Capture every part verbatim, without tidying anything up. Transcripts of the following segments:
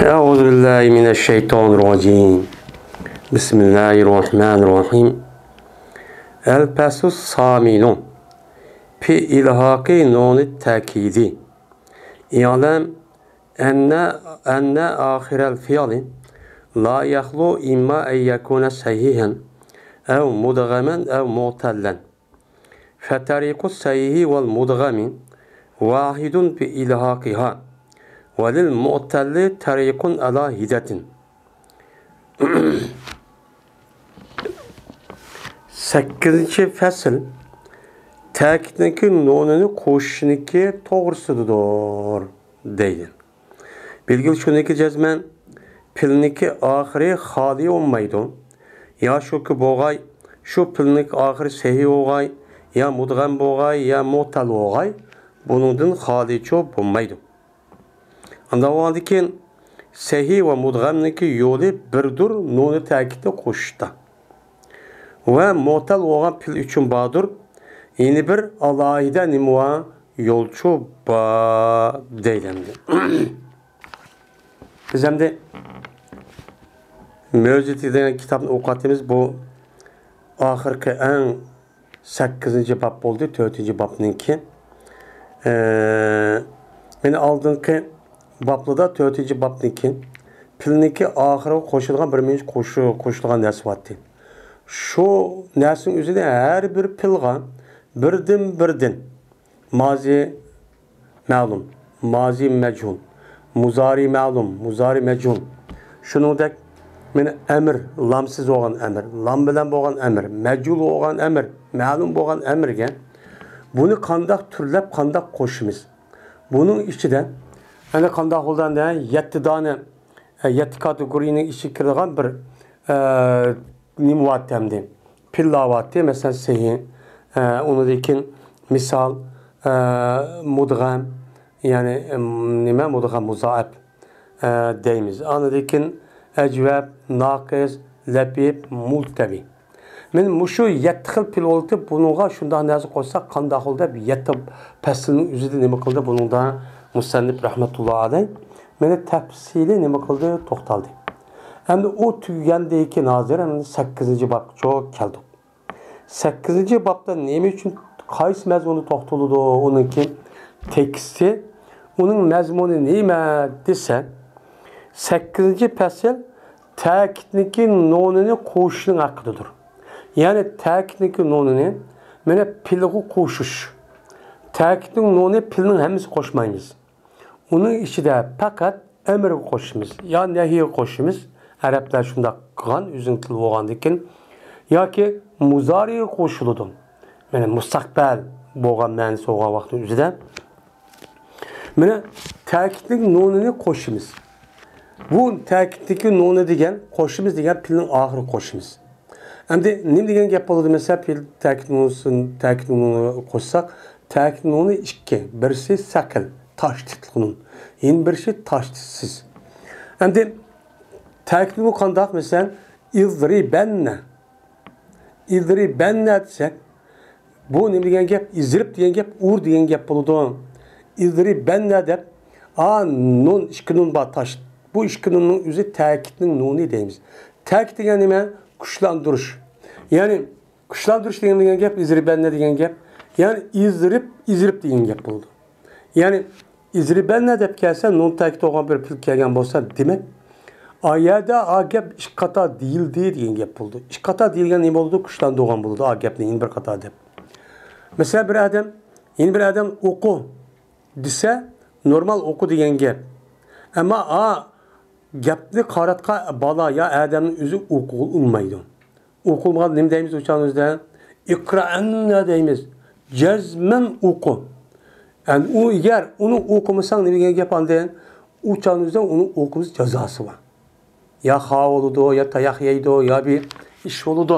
أعوذ بالله من الشيطان الرجيم. بسم الله الرحمن الرحيم. الفصل الثامن في إلحاق نون التأكيد. اعلم أن، أن آخر الفعل لا يخلو إما أن يكون صحيحا أو مدغما أو معتلا. فطريق الصحيح والمدغم واحد بإلحاقها، وللمعتل طريق على حدة. سەككىزىنچى پەسىل، تەكىتنىڭكى نۇنىنى قوشۇشنىڭكى توغرىسىدىدۇر، دەيدۇ. بىلگىلى شۇنىكى جەزمەن پېلنىكى ئاخىرى خالىي بولمايدۇ. يا شۇكى بولغاي، شۇ پېلنىكى ئاخىرى سەھىي بولغاي، يا مۇدغەم بولغاي، يا مۇتەل بولغاي، بۇنىڭدىن خالىيچۇ بولمايدۇ. ئانداق بولغاندىكىن سەھىي ۋە مۇدغەمنىڭكى يولى بىردۇر، نۇنى تەكىتنى قوشۇشتا. ۋە مۇتەل بولغان پېل ئۈچۈن باردۇر، يەنە بىر ئالاھىدە نېمە بار؟ يولچۇ بار دەيدۇ ئەمدى. بىز ئەمدى مۆجىزىتى دېگەن كىتابنى ئوقۇۋاتىمىز. بۇ ئاخىرقى ئەڭ سەككىزىنچى باب بولدى، تۆتىنچى بابنىڭكى. ئە، مېنى ئالدىنقى بابلىدا تۆتىنچى بابنىڭكى پېلنىڭكى ئاخىرىغا قوشۇلغان بىر مۇنچە قوشۇ-، قوشۇلغان نەرسە بارتى. شۇ نەرسىنىڭ ئۆزىدە ھەر بىر پېلغا بىردىن-بىردىن مازى مەلۇم، مازى مەجھۇل، مۇزارى مەلۇم، مۇزارى مەجھۇل. شۇنىڭدەك مانا ئەمر، لامسىز بولغان ئەمر، لام بىلەن بولغان ئەمر، مەجھۇل بولغان ئەمر، مەلۇم بولغان ئەمرگە بۇنى قانداق تۈرلەپ، قانداق قوشىمىز؟ بۇنىڭ ئىچىدە ئەنە قانداق بولدى ئەمدى؟ يەتتە دانە، ئە، يەتتە كاتېگورىيىنىڭ ئىچىگە كىرىدىغان بىر، ئە، نېمە بارتى ئەمدى؟ پېللار بارتى، مەسىلەن، سەھىي، ئە، ئۇنىڭدىن كېيىن مىسال، ئە، مۇدغەم، يەنى، ئىم، نېمە، مۇدغەم، مۇزائەپ، ئە، دەيمىز. ئاندىن كېيىن ئەجۋەب، ناقىس، لەپىپ، مۇلتەبى. مانا مۇشۇ يەتتە خىل پېل بولۇپ، بۇنىڭغا شۇنداق نەرسە قوشساق قانداق بولىدۇ دەپ، يەتتە پەسىلنىڭ ئۆزىدە نېمە قىلدى؟ بۇنىڭدا مۇسەننىپ رەھمەتۇللا ئەلەي مانا تەپسىلىي نېمە قىلدى؟ توختالدى. ئەمدى ئۇ تۈگىگەندىن كېيىن ھازىر ئەمدى سەككىزىنچى بابقىچۇ كەلدۇق. سەككىزىنچى بابتا نېمە ئۈچۈن، قايسى مەزمۇندا توختىلىدۇ ئۇنىڭكى تېكىستى؟ ئۇنىڭ مەزمۇنى نېمە دېسە، سەككىزىنچى پەسىل تەكىتنىڭكى نۇنىنى قوشۇشنىڭ ھەققىدىدۇر. يەنى تەكىتنىڭكى نۇنىنى مانا پېلغا قوشۇش. تەكىتنىڭ نۇنى پېلنىڭ ھەممىسى قوشمايمىز. ئۇنىڭ ئىچىدە پەقەت ئەمرگە قوشىمىز يا نەھىيگە قوشىمىز. ئەرەبلەر شۇنداق قىلغان، ئۆزىنىڭ تىلى بولغاندىكىن. ياكى مۇزارىگە قوشۇلىدۇ. يەنى مۇستەقبەل بولغان مەنىسى بولغان ۋاقىتنىڭ ئۆزىدە. مانا تەكىتنىڭ نۇنىنى قوشىمىز. بۇ تەكىتتىكى نۇنى دېگەن، قوشىمىز دېگەن پېلنىڭ ئاخىرىغا قوشىمىز. ئەمدى نېمە دېگەن گەپ بولىدۇ؟ مەسىلەن، پېل تەكىت نۇنىسىنى، تەكىت نۇنىنى قوشساق، تەكىت نۇنى ئىككى. بىرسى سەقىل، تاشتىتلىق نۇن. يەنە بىرسى تاشتىتسىز. ئەمدى تەكىت نۇنى قانداق؟ مەسىلەن، ئىزرىبەننە. ئىزرىبەننە دېسەك، بۇ نېمە دېگەن گەپ؟ ئىزرىب دېگەن گەپ، ئۇر دېگەن گەپ بولىدۇ. ئىزرىبەننە دەپ، ئا، نۇن، ئىككى نۇن بار، تاش. بۇ ئىككى نۇننىڭ ئۆزى تەكىتنىڭ نۇنى دەيمىز. تەكىت دېگەن نېمە؟ كۈچلەندۈرۈش. يەنى كۈچلەندۈرۈش دېگەن، دېگەن گەپ، ئىزرىبەننە دېگەن گەپ. يەنى ئىزرىب، ئىزرىب دېگەن گەپ بولىدۇ. يەنى ئىزرىبەننە دەپ كەلسە، نۇن تەكىتى بولغان بىر پېل كەلگەن بولسا، دېمەك، ئا يەردە ئا گەپ ئىككى قاتا دېيىلدى دېگەن گەپ بولىدۇ. ئىككى قاتا دېيىلگەن نېمە بولىدۇ؟ كۈچلەندۈرگەن بولىدۇ ئا گەپنى يەنە بىر قاتا دەپ. مەسىلەن، بىر ئادەم، يەنە بىر ئادەم ئوقۇ دېسە، نورمال ئوقۇ دېگەن گەپ. ئەمما ئا گەپنى قاراتقان بالا يا ئادەمنىڭ ئۆزى ئوقۇغىلى ئۇنىمايدۇ. ئوقۇلمىغان نېمە دەيمىز ئۇ چاغنىڭ ئۆزىدە؟ ئىقرائەننە دەيمىز. جەزمەن ئوقۇ. ئەمدى ئۇ ئەگەر ئۇنى ئوقۇمىساڭ نېمە دېگەن گەپ ئاندىن؟ ئۇ چاغنىڭ ئۆزىدە ئۇنىڭ ئوقۇمىسا جازاسى بار. يا خاۋا بولىدۇ، يا تاياق يەيدۇ، يا بىر ئىش بولىدۇ.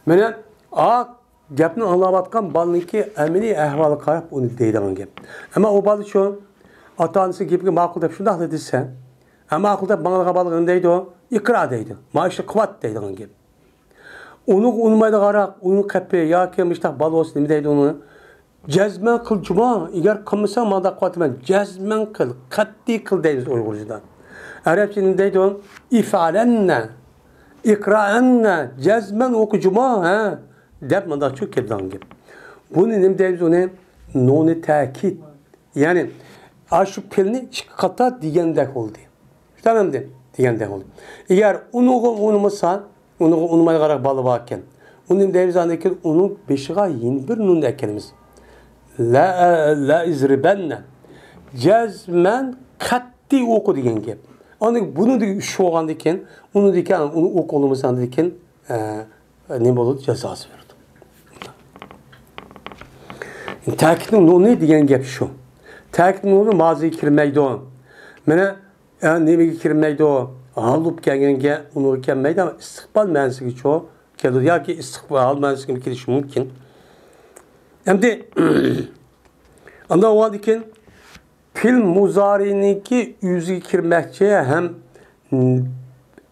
مانا ئا گەپنى ئاڭلاۋاتقان بالىنىڭكى ئەمەلىي ئەھۋالىغا قاراپ ئۇنى دەيدىغان گەپ. ئەمما ئۇ بالىچۇ ئاتا-ئانىسى گېپىگە ماقۇل دەپ شۇنداقلا دېسە، ئەمما ماقۇل دەپ ماڭىدىغان بالىغا نېمە دەيدۇ؟ ئىقرا دەيدۇ. مانا ئىشنى قىلىۋەت دەيدىغان گەپ. ئۇنىڭغا ئۇنىمايدىغانراق، ئۇنىڭ قېپى ياكى مۇشۇنداق بالا بولسا نېمە دەيدۇ ئۇنى؟ جەزمەن قىل جۇما، ئەگەر قىلمىساڭ ماڭا دەپ قويۇۋاتىمەن. جەزمەن قىل، قەتئىي قىل دەيمىز ئۇيغۇرچىدا. ئەرەبچە نېمە دەيدۇ؟ ئىفئالەننە، ئىقرائەننە، جەزمەن ئوقۇ جۇمۇ، ھە؟ دەپ مۇنداق چۈشۈپ كېتىدىغان گەپ. بۇنى نېمە دەيمىز ئۇنى؟ نۇنى تەكىد. يەنى، ئاشۇ پېئىلنى ئىككى قاتا دېگەندەك بولدى. تامامدى دېگەندەك بولدى. ئەگەر ئۇنىڭغا ئۇنىمىسا، ئۇنىڭغا ئۇنىمايدىغان بالا بار ئىكەن. ئۇنى نېمە دەيمىز؟ ئاندىن كېيىن ئۇنىڭ بېشىغا يەنە بىر نۇن ئەكىلىمىز. لا، لا ئىزرىبەننە. جەزمەن قەتئىي ئوقۇ دېگەن گەپ. ئاندىن بۇنىڭدىكى ئۈچ بولغاندىن كېيىن، ئۇنىڭدىكى ئۇنى ئوقۇ ئۇنىمىسا ئاندىن كېيىن، ئە، نېمە بولىدۇ؟ جازاسى بېرىدۇ. تەكىتنىڭ نۇنى دېگەن گەپ شۇ. تەكىتنىڭ نۇنى مازىگە كىرمەيدۇ. مانا، ئە، نېمىگە كىرمەيدۇ؟ ھال بولۇپ كەلگەنگە ئۇنىڭغا كەلمەيدۇ، ئەمما ئىستىقبال مەنىسىگىچۇ كېلىدۇ ياكى ئىستىقبال ھال مەنىسىگە كېلىشى مۇمكىن. ئەمدى ئانداق بولغاندىكىن پېئىل مۇزارىنىڭكى ئۆزىگە كىرمەكچى ھەم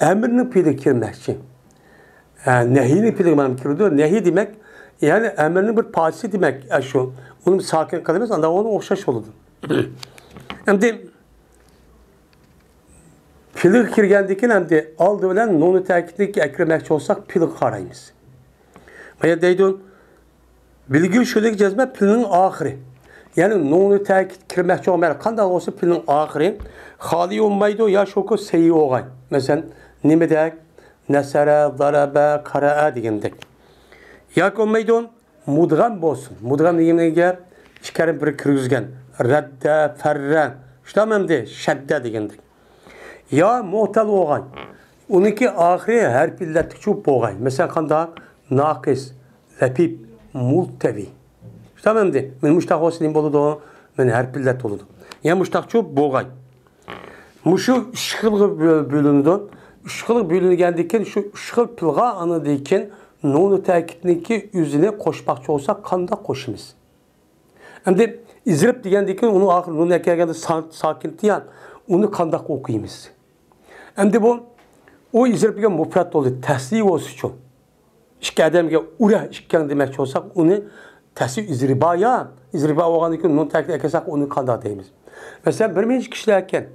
ئەمىرنىڭ پېئىلىگە كىرمەكچى. ھە، نەھىينىڭ پېئىلىگە مانا كىرىدۇ. نەھىي دېمەك، يەنى ئەمىرنىڭ بىر پارچىسى دېمەك، ئە، شۇ. ئۇنى ساكىن قىلىمىز، ئانداق ئۇنى ئوخشاش بولىدۇ. ئەمدى پېئىلگە كىرگەندىن كېيىن ئەمدى ئالدى بىلەن نۇنى تەكىتنى ئەكىرمەكچى بولساق، پېئىلگە قارايمىز. ما يەردە دەيدۇ، بىلگۈ شۇلىك جەزمە پېئىلنىڭ ئاخىرى. يەنى نۇنى تەكىت كىرمەكچى بولغان مەن قانداق بولسا پېئىلنىڭ ئاخىرى خالىي بولمايدۇ يا شۇكى سەھىي بولغاي. مەسىلەن، نېمىدەك؟ نەسەرە، زارەبە، قەرەئە دېگەندەك. ياكى بولمايدۇ، مۇدغەم بولسۇن. مۇدغەم دېگەن گەپ ئىككى كەرە بىر كىرگۈزگەن. رەددە، فەررە. شۇنداقمۇ ئەمدى شەددە دېگەندەك. يا مۇئتەل بولغاي. ئۇنىڭكى ئاخىرى ھەرپى ئىللەتلىك چوپ بولغاي. مەسىلەن، قانداق؟ ناقىس، لەپىپ، مۇلتەۋى. شۇنداقمۇ ئەمدى؟ مانا مۇشتاق بولسا نېمە بولىدۇ؟ مانا ھەرپى ئىللەت بولىدۇ. يا مۇشتاق چوپ بولغاي. مۇشۇ ئۈچ خىلغا بۆ-، بۆلۈنىدۇ. ئۈچ خىلغا بۆلۈنگەندىن كېيىن شۇ ئۈچ خىل پېئىلغا ئاندىن كېيىن نۇنى تەكىتنىڭكى ئۆزىنى قوشماقچى بولساق قانداق قوشىمىز؟ ئەمدى ئىزرىب دېگەندىن كېيىن ئۇنىڭ ئاخىرى نۇن ئەكەلگەندە سا-، ساكىن تىيان. ئۇنى قانداق ئوقۇيمىز؟ ئەمدى بۇ، ئۇ ئىزرىب دېگەن مۇپرەت بولدى، تەسنىيە بولسىچۇ؟ ئىككى ئادەمگە ئۇرە ئىككىڭ دېمەكچى بولساق، ئۇنى تەسنىيە ئىزرىبا يا، ئىزرىبا بولغاندىن كېيىن نۇن تەكىت ئەكەلسەك، ئۇنى قانداق دەيمىز؟ مەسىلەن، بىر نەچچە كىشىلەر ئىكەن.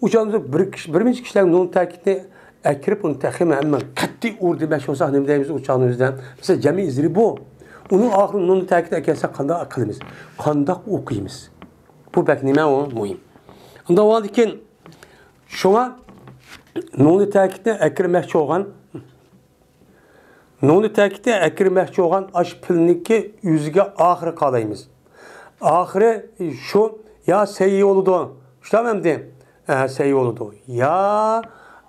ئۇ چاغدا بىر كىشى، بىر نەچچە كىشىلەر نۇن تەكىتنى ئەكىرىپ، ئۇنى تېخىمۇ ھەممە قەتئىي ئۇر دېمەكچى بولساق، نېمە دەيمىز ئۇ چاغنىڭ ئۆزىدە؟ مەسىلەن، جەمئىي ئىزرىبۇ. ئۇنىڭ ئاخىرىدا نۇن تەكىت ئەكەلسەك، قانداق قىلىمىز؟ قانداق ئوقۇيمىز؟ بۇ بەك نېمە ئۇ؟ مۇھىم. ئۇنداق بولغاندىكىن، شۇڭا نۇنى تەكىتنى ئەكىرمەكچى بولغان، نۇنى تەكىتنى ئەكىرمەكچى بولغان ئاشۇ پېئىلنىڭكى ئۆزىگە ئاخىرى قالايمىز. ئاخىرى شۇ يا سەھىي بولىدۇ. شۇنداقمۇ ئەمدى؟ ئە، سەھىي بولىدۇ. يا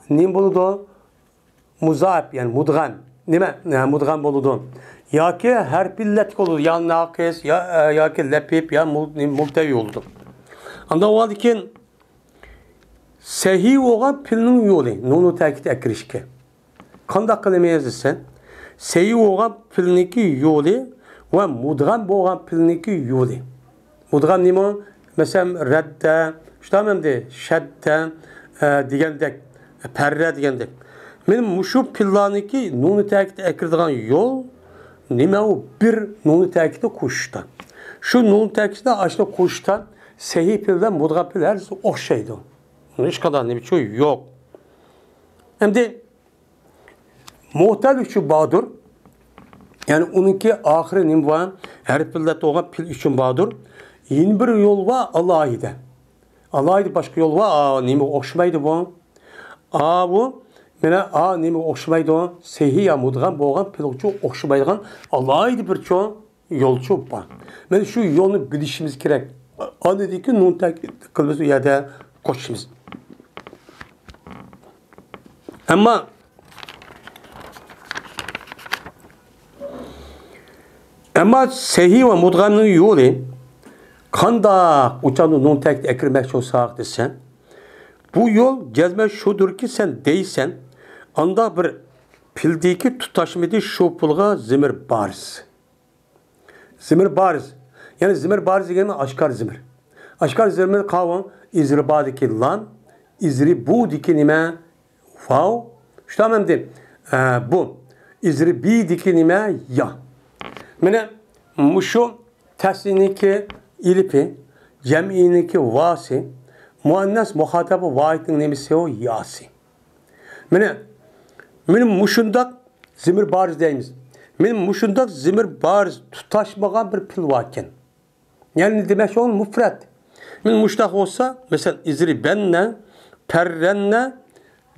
نېمە بولىدۇ؟ مۇزائىپ، يەنى مۇدغەم. نېمە؟ ئە، مۇدغەم بولىدۇ. ياكى ھەرپى ئىللەتلىك بولىدۇ. يا ناقىس، يا، ئە، ياكى لەپىپ، يا مۇل-، مۇلتەۋى بولىدۇ. ئاندىن ئۇنىڭدىن كېيىن سەھىي بولغان پېئىلنىڭ يولى، نۇنى تەكىت ئەكىرىشكە. قانداق قىلىمىز دېسە، سەھىي بولغان پېئىلنىڭكى يولى ۋە مۇدغەم بولغان پېئىلنىڭكى يولى. مۇدغەم نېمە؟ مەسىلەن، رەددە، شۇنداقمۇ ئەمدى؟ شەددە، ئە، دېگەندەك، پەررە دېگەندەك. مانا مۇشۇ پېئىللارنىڭكى نۇنى تەكىت ئەكىرىدىغان يول نېمە ئۇ؟ بىر نۇنى تەكىتنى قوشۇشتا. شۇ نۇنى تەكىتنى ئاشۇنداق قوشۇشتا سەھىي پېئىل بىلەن مۇدغەم پېئىل ھەررىسى ئوخشايدۇ. ھېچقانداق نېمە ئۈچۈن يوق. ئەمدى مۇئتەل ئۈچۈن باردۇر. يەنى ئۇنىڭكى ئاخىرى نېمە بار؟ ھەرپى ئىللەت بولغان پېئىل ئۈچۈن باردۇر. يەنە بىر يول بار، ئالاھىدە. ئالاھىدە باشقا يول بار، ئا، نېمىگە ئوخشىمايدۇ بۇ؟ ئا، بۇ، مانا، ئا، نېمىگە ئوخشىمايدۇ؟ سەھىي يا مۇدغەم بولغان پېئىلغىچۇ ئوخشىمايدىغان ئالاھىدە بىر چوڭ يولچۇ بار. مانا شۇ يولنى بىلىشىمىز كېرەك. ئاندىن كېيىن نۇن تەكىت قىلىمىز، ئۇ يەردە قوشىمىز. ئەمما، ئەمما سەھىي ۋە مۇدغەمنىڭ يولى قانداق؟ ئۇچاندا نۇن تەكىت ئەكىرمەكچى بولساق دېسە، بۇ يول جەزمەن شۇدۇركى، سەن دەيسەن، ئانداق بىر پېئىلدىكى تۇتاشمىدى شۇ پېئىلغا زېمىر بارىز. زېمىر بارىز. يەنى زېمىر بارىز دېگەنمۇ ئاشكارا زېمىر. ئاشكارا زېمىر قاۋۇڭ، ئىزرىبادىكى لام، ئىزرىبۇدىكى نېمە؟ ۋاۋ. شۇنداقمۇ ئەمدى، ئە، بۇ. ئىزرىبىدىكى نېمە؟ يا. مانا مۇشۇ تەسنىيىنىڭكى ئېلىپى، جەمئىينىڭكى ۋاسى، مۇئەننەس مۇخاتەب ۋاھىدنىڭ نېمىسى ئۇ؟ ياسى. مانا، مانا مۇشۇنداق زىمىر بارىز دەيمىز. مانا مۇشۇنداق زىمىر بارىز تۇتاشمىغان بىر پېئىل باركەن. يەنى دېمەكچى، ئۇ مۇپرەت. مانا مۇشۇنداق بولسا، مەسىلەن، ئىزرىبەننە، پەررەننە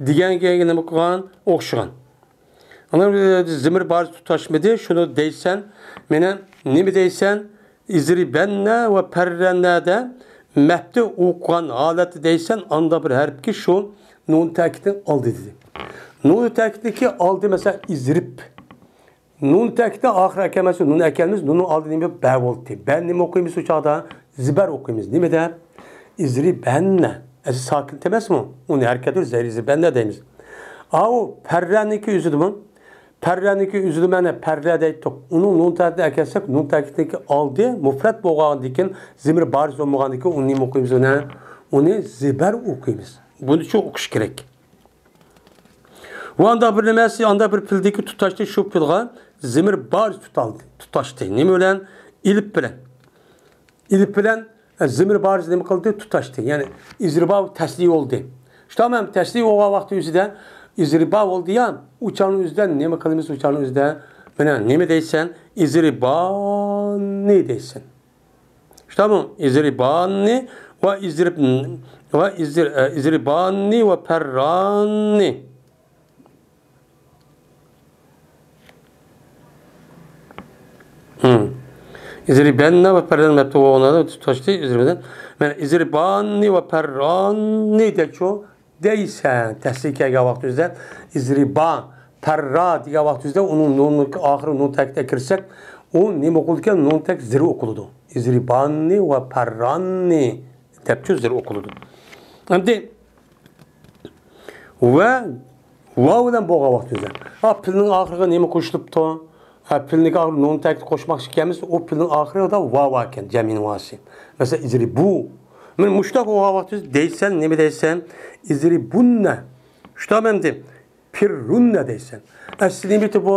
دېگەنگە نېمە قىلغان؟ ئوخشىغان. ئانا، ئە، زىمىر بارىز تۇتاشمىدى. شۇنى دەيسەن، مانا نېمە دەيسەن؟ ئىزرىبەننە ۋە پەررەننەدە مەپتە ئوقۇغان ھالەتتە دەيسەن، ئاندا بىر ھەرپكى شۇ نۇن تەكىتنىڭ ئالدى دېدى. نۇن تەكىتنىڭكى ئالدى، مەسىلەن، ئىزرىب. نۇن تەكىتنى ئاخىرى ئەكەلمەيسىز، نۇن ئەكەلمىز، نۇننىڭ ئالدى نېمە؟ بە بولدى. بە نېمە ئوقۇيمىز ئۇ چاغدا؟ زىبەر ئوقۇيمىز. نېمە دەپ؟ ئىزرىبەننە. ئەسلى ساكىن ئەمەسمۇ؟ ئۇنى ھەرىكەت قىلىپ زەير ئىزرىبەننە دەيمىز. ئاۋۇ پەررەنىڭكى ئۆزىدىمۇ؟ پەررەنىڭكى ئۆزىدە مانا پەررە دەيتتۇق. ئۇنىڭ نۇن تەكىتىنى ئەكەلسەك، نۇن تەكىتىنىڭكى ئالدى مۇپرەت بولغاندىكىن، زىمىر بارىز بولمىغاندىكىن، ئۇنى نېمە ئوقۇيمىز ئۇنى؟ ئۇنى زىبەر ئوقۇيمىز. بۇنى شۇ ئوقۇش كېرەك. ۋە ئاندا بىر نېمىسى، ئاندا بىر پېئىلدىكى تۇتاشتى، شۇ پېئىلغا زىمىر بارىز تۇتالدى، تۇتاشتى. نېمە بىلەن؟ ئېلىپ بىلەن. ئېلىپ بىلەن، ئە، زىمىر بارىز نېمە قىلدى؟ تۇتاشتى. يەنى ئىزرىبا تەسلىي بولدى. شۇ تامام تەسلىي بولغان ۋاقتى ئۆزىدە ئىزرىبا بولدى يا، ئۇچارنىڭ ئۆزىدە نېمە قىلىمىز؟ ئۇچارنىڭ ئۆزىدە مانا نېمە دەيسەن؟ ئىزرىباننى دەيسەن. شۇنداقمۇ؟ ئىزرىباننى ۋە ئىزرىب-، ۋە ئىزر-، ئە، ئىزرىباننى ۋە پەرراننى. ھىم. ئىزرىبەننە ۋە پەرران مەپتۇ بولغاندا تۇتاشتى، ئىزرىبەن. مانا ئىزرىباننى ۋە پەرراننى دەيدۇ. دەيسەن، تەسلىي كەلگەن ۋاقتىمىزدا ئىزرىبا، پەررا دېگەن ۋاقتىمىزدا ئۇنىڭ نۇننىڭ ئاخىرى نۇن تەكىتكە كىرسەك، ئۇ نېمە ئوقۇلىدىكەن؟ نۇن تەكىت زىر ئوقۇلىدۇ. ئىزرىباننى ۋە پەرراننى دەپچۇ زىر ئوقۇلىدۇ. ئەمدى ۋە ۋاۋ بىلەن بولغان ۋاقتىمىزدا، ھا، پېئىلنىڭ ئاخىرىغا نېمە قوشۇلۇپتۇ؟ ھە، پېئىلنىڭ ئاخىرىغا نۇن تەكىت قوشماقچى ئىكەنمىز، ئۇ پېئىلنىڭ ئاخىرىدا ۋاۋ باركەن، جەمئىي ۋاۋسى. مەسىلەن، ئىزرىبۇ. مانا مۇشۇنداق بولغان ۋاقتىمىزدا دەيسەن، نېمە دەيسەن؟ ئىزرىبۇننە. شۇنداق ئەمدى پىررۇننە دەيسەن. ئەسلى نېمىتى بۇ؟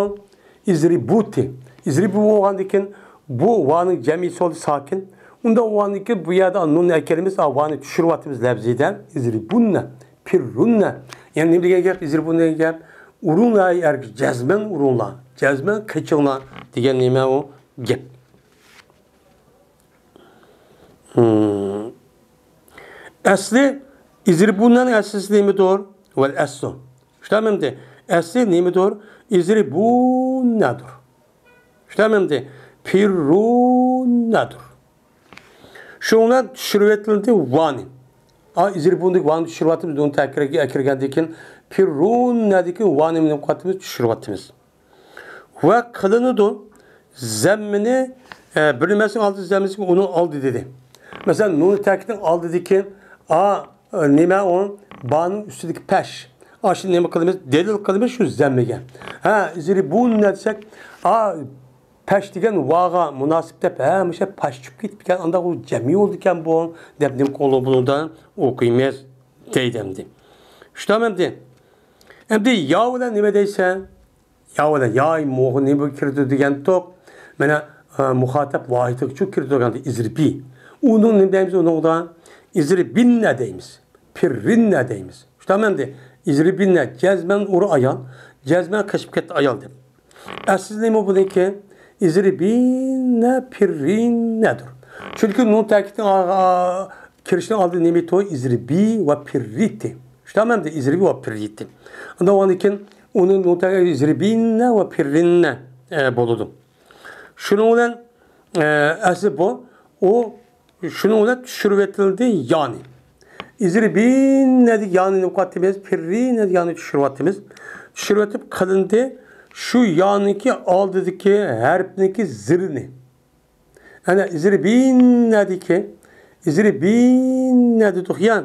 ئىزرىبۇتى. ئىزرىبۇ بولغاندىكىن بۇ ۋانىڭ جەمئىيسى بولدى ساكىن. ئۇنداق بولغاندىكىن بۇ يەردە نۇننى ئەكەلمىز، ۋانى چۈشۈرۈۋاتىمىز لەۋزىدە. ئىزرىبۇننە، پىررۇننە. يەنى نېمە دېگەن گەپ؟ ئىزرىبۇننە دېگەن گەپ، ئۇرۇڭلار، ئەركە جەزمەن ئۇرۇڭلار. جەزمەن قېچىڭلار دېگەن نېمە ئۇ گەپ. ھىم. ئەسلى ئىزرىبۇننەنىڭ ئەسلىسى نېمىدۇر؟ ۋەل ئەسلۇ. شۇنداقمۇ ئەمدى؟ ئەسلى نېمىدۇر؟ ئىزرىبۇننەدۇر. شۇنداقمۇ ئەمدى؟ پىررۇننەدۇر. شۇنىڭ بىلەن چۈشۈرۈۋېتىلدى ۋانى. ئا، ئىزرىبۇندىكى ۋانى چۈشۈرۈۋاتىمىز، نۇن تەكىتكە كىرگەندىن كېيىن پىررۇننەدىكى ۋانى نېمە قىلىۋاتىمىز؟ چۈشۈرۈۋاتىمىز. ۋە قىلىنىدۇ. زەممىنى، ئە، بىر نېمىسىنىڭ ئالدىدا زەممىسى، ئۇنىڭ ئالدى دېدى. مەسىلەن، نۇنى تەكىتنىڭ ئالدىدىكى ئا، ئە، نېمە ئۇ؟ بانىڭ ئۈستىدىكى پەش. ئاشۇنى نېمە قىلىمىز؟ دەلىل قىلىمىز شۇ زەممىگە. ھە، ئىزرىبۇننە دېسەك، ئا، پەش دېگەن ۋاغا مۇناسىپ دەپ، ھە، مۇشۇ پەش چۈشۈپ كېتىپتىكەن، ئانداق ئۇ جەمئىي بولىدىكەن بۇ، دەپ نېمە قىلىدۇ بۇنىڭدا ئوقۇيمىز دەيدۇ ئەمدى. شۇنداق ئەمدى. ئەمدى يا بىلەن نېمە دەيسەن؟ يا بىلەن ياي موغا نېمە كىرىدۇ دېگەنتۇق. مانا، ئە، مۇخاتەب ۋاھىدىغىچۇ كىرىدۇ دېگەندە ئىزرىبى. ئۇنىڭ نېمە دەيمىز ئۇنىڭغا؟ ئىزرىبىننە دەيمىز. پىررىننە دەيمىز. شۇنداقمۇ ئەمدى؟ ئىزرىبىننە جەزمەن ئۇر ئايال، جەزمەن قېچىپ كەتتى ئايال دەپ. ئەسلى نېمە بۇنىڭكى؟ ئىزرىبىننە پىررىننەدۇر. چۈنكى نۇن تەكىتنىڭ ئا-، ئا-، كىرىشنىڭ ئالدىدا نېمە ئىدى؟ ئىزرىبى ۋە پىررىتى. شۇنداقمۇ ئەمدى؟ ئىزرىبى ۋە پىررىتى. ئاندىن كېيىن ئۇنى نۇن تەكىت ئىزرىبىننە ۋە پىررىننە، ئە، بولىدۇ. شۇنىڭ بىلەن، ئە، ئەسلى بۇ، ئۇ شۇنىڭ بىلەن چۈشۈرۈۋېتىلدى يانى. ئىزرىبىننەدىكى يانى نېمە قىلىۋاتىمىز؟ پىررىننەدىكى يانى چۈشۈرۈۋاتىمىز. چۈشۈرۈۋېتىپ قىلىندى شۇ يانىڭكى ئالدىدىكى ھەرپنىڭكى زىرىنى. ئەنە ئىزرىبىننەدىكى، ئىزرىبىننە دېدۇق يا.